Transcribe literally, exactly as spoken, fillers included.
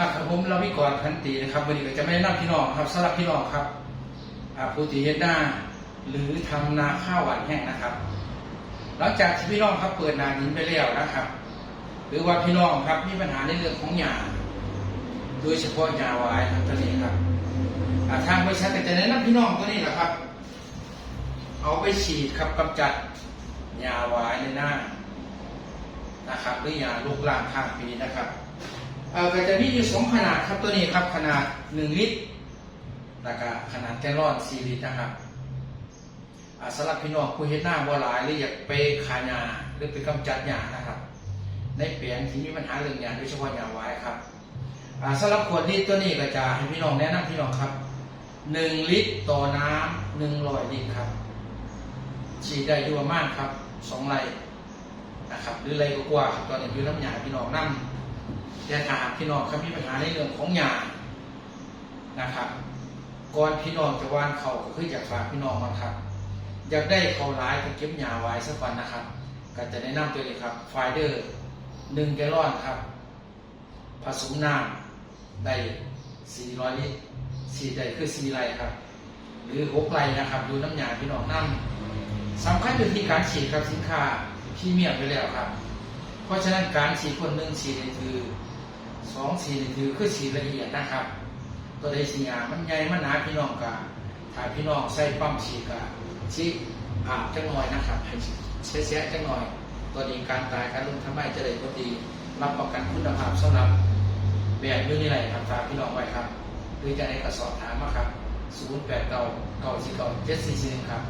ครับผม รวิกร ขันตินะครับ วันนี้ก็จะมาแนะนำพี่น้องครับ สำหรับพี่น้องครับ อ่า ผู้ที่เฮ็ดนา หรือทำนาข้าวหว่านแห้งนะครับ หลังจากที่พี่น้องครับเปิดหน้าดินไปแล้วนะครับ หรือว่าพี่น้องครับมีปัญหาในเรื่องของหญ้า โดยเฉพาะหญ้าหวายครับ ตัวนี้ครับ อ่า ทางบริษัทก็จะแนะนำพี่น้องตัวนี้แหละครับ เอาไปฉีดครับ กำจัดหญ้าหวายในนานะครับ หรือหญ้ารุกรานข้างปีนะครับ เอ่อ ก็จะมีอยู่สองขนาดครับ ตัวนี้ครับ ขนาดหนึ่งลิตร แล้วก็ขนาดแกลลอนสี่ลิตรนะครับ อ่า สำหรับพี่น้องผู้เฮ็ดนาบ่หลาย หรืออยากไปฆ่าหญ้า หรือไปกำจัดหญ้านะครับ ในแปลงที่มีปัญหาเรื่องหญ้า โดยเฉพาะหญ้าหวายครับ อ่า สำหรับขวดลิตรตัวนี้ก็จะให้พี่น้องแนะนำพี่น้องครับ หนึ่งลิตรต่อน้ำหนึ่งร้อยลิตรครับ ฉีดได้อยู่ประมาณครับ สองไร่นะครับ หรือไร่กว่าๆครับ ตอนนี้อยู่นำหญ้าพี่น้องนำ แต่ถ้าหากพี่น้องครับมีปัญหาในเรื่องของหญ้านะครับ ก่อนพี่น้องจะหว่านข้าวก็คืออยากฝากพี่น้องว่าครับ อยากได้ข้าวหลายก็เก็บหญ้าหวายซะก่อนนะครับ ก็จะแนะนำตัวนี้ครับ ไฟเดอร์ หนึ่งแกลลอนครับ ผสมน้ำได้สี่ร้อยลิตร ฉีดได้คือสี่ไร่ครับ หรือหกไร่นะครับ อยู่นำหญ้าพี่น้องนำ สำคัญอยู่ที่การฉีดครับ สินค้าพรีเมียมไปแล้วครับ เพราะฉะนั้นการฉีดพ่น หนึ่ง ฉีดให้ถืก สอง ฉีดให้ถืก คือฉีดละเอียดนะครับ ตัวใดสิหญ้ามันใหญ่มันหนาพี่น้องก็ ถ้าพี่น้องใช้ปั๊มฉีดก็สิอาบจักหน่อยนะครับ ให้แซะๆจักหน่อย ตัวนี้การตายการล้มทำลายจะได้ผลดี รับประกันคุณภาพสำหรับแบบอยู่ในไร่ครับ ฝากพี่น้องไว้ครับ หรือจั่งใดก็สอบถามมาครับ ศูนย์แปดเก้า เก้าสี่เก้า เจ็ดสี่สี่หนึ่ง ครับ